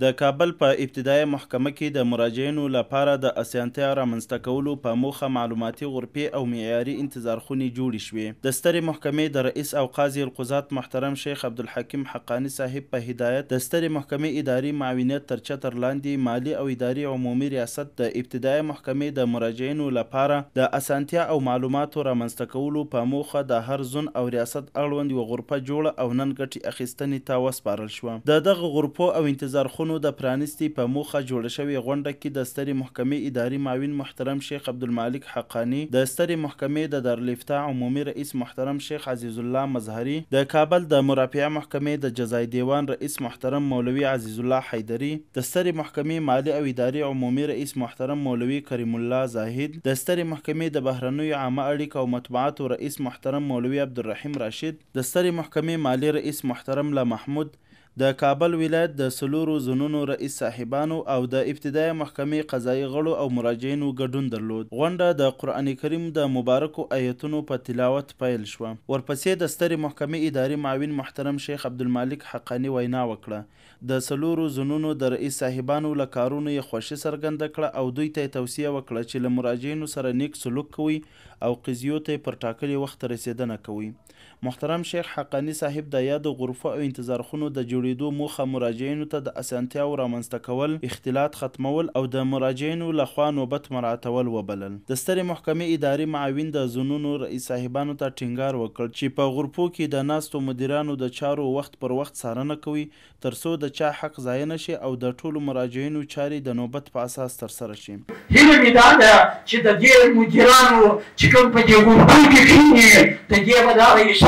د کابل په ابتدایه محکمه کې د مراجعینو لپاره د اسانتیا رامنځته کولو په موخه معلوماتي غرفې او معیاري انتظارخونې جوړې شوې. د سترې محکمې د رئیس او قاضي القضات محترم شیخ عبدالحکیم حقاني صاحب په هدایت د سترې محکمې اداري معاونیت تر چتر لاندې مالي او اداري عمومي ریاست د ابتدایه محکمې د مراجعینو لپاره د اسانتیا او معلوماتو رامنځته کولو په موخه د هر زون او ریاست اړوند یوه غرفه جوړه او نن ګټې اخیستنې ته وسپارل شوه. د دغه غرفو او انتظارخونو د پرانیستې په موخه جوړه شوې غونډه کې د سترې محکمې اداري معاون محترم شیخ عبدالمالک حقاني، د سترې محکمې د دارالافتا عمومي رئیس محترم شیخ عزیزالله مظهري، د کابل د مرافعه محکمې د جزای دیوان رئیس محترم مولوي عزیزالله حیدري، د سترې محکمې مالي او اداري عمومي رئیس محترم مولوي کریم الله زاهد، د سترې محکمې د بهرنیو عامه اړیکو او مطبوعاتو رئیس محترم مولوي عبدالرحیم راشد، د سترې محکمې مالي رئیس محترم لا محمود، د کابل ولایت د څلورو زونونو رئیس صاحبانو او د ابتدایه محکمې قضایي غړو او مراجعینو ګډون درلود. غونډه د قرآن کریم د مبارکو آیتونو په تلاوت پیل شوه. ورپسې د سترې محکمې اداري معاون محترم شیخ عبدالمالک حقاني وینا وکړه. د څلورو زونونو د رئیس صاحبانو له کارونو یې خوښي څرګنده کړه او دوی ته یې توصیه وکړه چې له مراجعینو سره نیک سلوک کوئ او قضیو ته یې پر ټاکلي وخت رسېدنه کوئ. محترم شیخ حقاني صاحب د یادو غرفو او انتظارخونو د جوړېدو موخه مراجعینو ته د اسانتیاوو رامنځته کول، اختلاط ختمول او د مراجعینو له خوا نوبت مراعتول وبلل. د سترې محکمې اداري معاون د زونونو رئیس صاحبانو ته ټینګار وکړ چې په غرفو کې د ناستو مدیرانو د چارو وخت پر وخت څارنه کوي ترڅو د چا حق ضایع نه شي او د ټولو مراجعینو چارې د نوبت په اساس ترسره شي. هیله مې دا ده چې د دې مدیرانو چې کوم په دې غرفو کې کښېني، د دې به دا رئیسان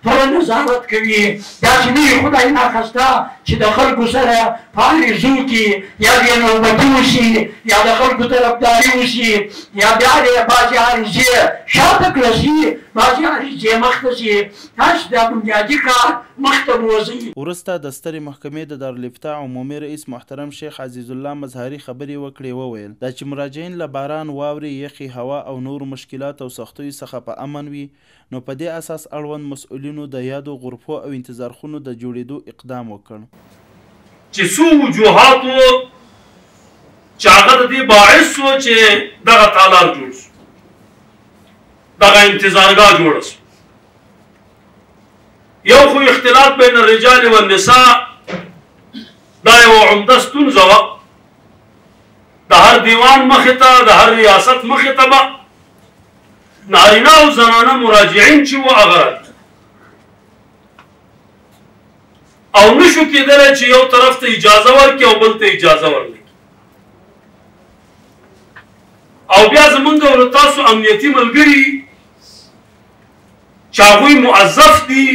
پوره نظارت کوي، داسې نه وي خدای ناخواسته چې د خلکو سره په عریضو کې یا بې نوبتي وشي، یا د خلکو طرفداري وشي، یا بیا بعضې عریضې شاته کړه شي، بعضې عریضې مخته شي. تاسو دا بنیادي کار مخته بوځئ. وروسته د سترې محکمې د دارالافتا عمومي رئیس محترم شیخ عزیزالله مظهري خبرې وکړې وویل، دا چې مراجعین له باران، واورې، یخې هوا او نورو مشکلاتو او سختیو څخه په امن وي، نو په دې اساس اړوند مسؤلینو د یادو غرفو او انتظارخونو د جوړېدو اقدام وکړ. چې څو وجوهات وو چې هغه د دې باعث سو چې دغه تالار جوړ سو، دغه انتظارګاه جوړه سو. یو خو اختلاط بین الرجال والنساء دا یوه عمده ستونزه وه. د هر دیوان مخې ته، د هر ریاست مخې ته به نارینه او زنانه مراجعین چې وو هغه راتلل او نشو کېدلی چې یو طرف ته اجازه ورکړي او بل ته اجازه ورنکړي. او بیا زمونږ او تاسو امنیتي ملګري چې هغوی موظف دي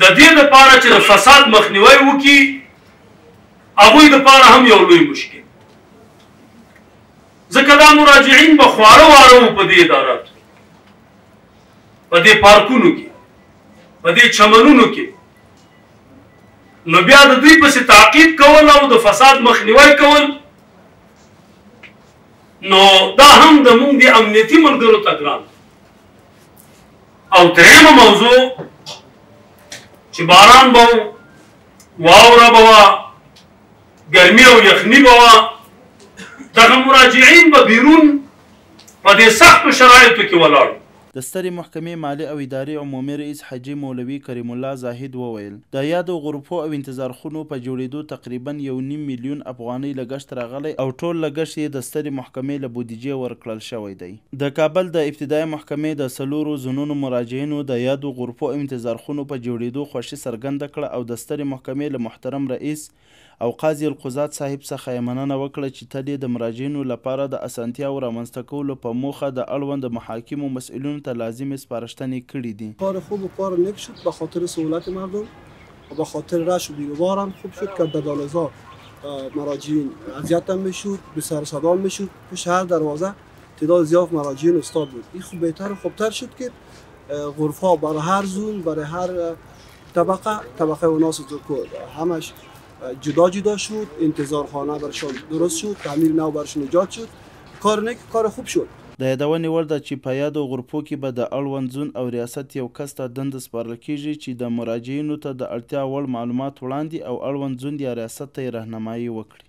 د دې دپاره چې د فساد مخنیوی وکړي، هغوی دپاره هم یو لوی مشکل، ځکه دا مراجعین به خواره واره وو په دې اداراتو، په دې پارکونو کې، په دې چمنونو کې. نو بیا د دوی پسې تعقیب کول او د فساد مخنیوی کول، نو دا هم د موږ د امنیتي ملګرو ته ګران. او درېیمه موضوع چې باران به و، واوره به وه، ګرمي او یخني به وه، دغه مراجعین به بیرون په دې سختو شرایطو کې ولاړ. د سترې محکمې مالي او اداري عمومي رئیس حاجي مولوي کریم الله زاهد وویل، د یادو غرفو او انتظارخونو په جوړېدو تقریبا 1.5 میلیون افغانۍ لګښت راغلی او ټول لګښت یې د سترې محکمې له بودیجې ورکړل شوی دی. د کابل د ابتدایه محکمې د څلورو زونونو مراجعینو د یادو غرفو او انتظارخونو په جوړېدو خوښي څرګنده کړه او د سترې محکمې له محترم رئیس او قاضي القضات صاحب څخه یې مننه وکړه چې تل یې د مراجعینو لپاره د اسانتیاوو رامنځته کولو په موخه د اړوند محاکمو مسؤلینو ته لازمې سپارښتنې کړې دي. کار خوب و کار نیک شد به خاطر سهولت مردم و به خاطر رش و بیروبار هم خوب شد که در دالزا مراجعین اذیت هم میشد، به سر صدا میشد، پشت هر دروازه تعداد زیاد مراجعین استاد بود. این خوب بهتر و خوبتر شد که غرفه برای هر زون، برای هر طبقه، طبقه اناث و ذکور همش جدا جدا شد، انتظارخانه برشان درست شد، تعمیر نو برشان ایجاد شد. کار نیک، کار خوب شد. د یادونې وړ ده چې په یادو غرفو کې به د اړوند زون او ریاست یو کس ته دنده سپارل کېږي چې د مراجعینو ته د اړتیا وړ معلومات وړاندې او اړوند زون یا ریاست ته یې رهنمایي وکړي.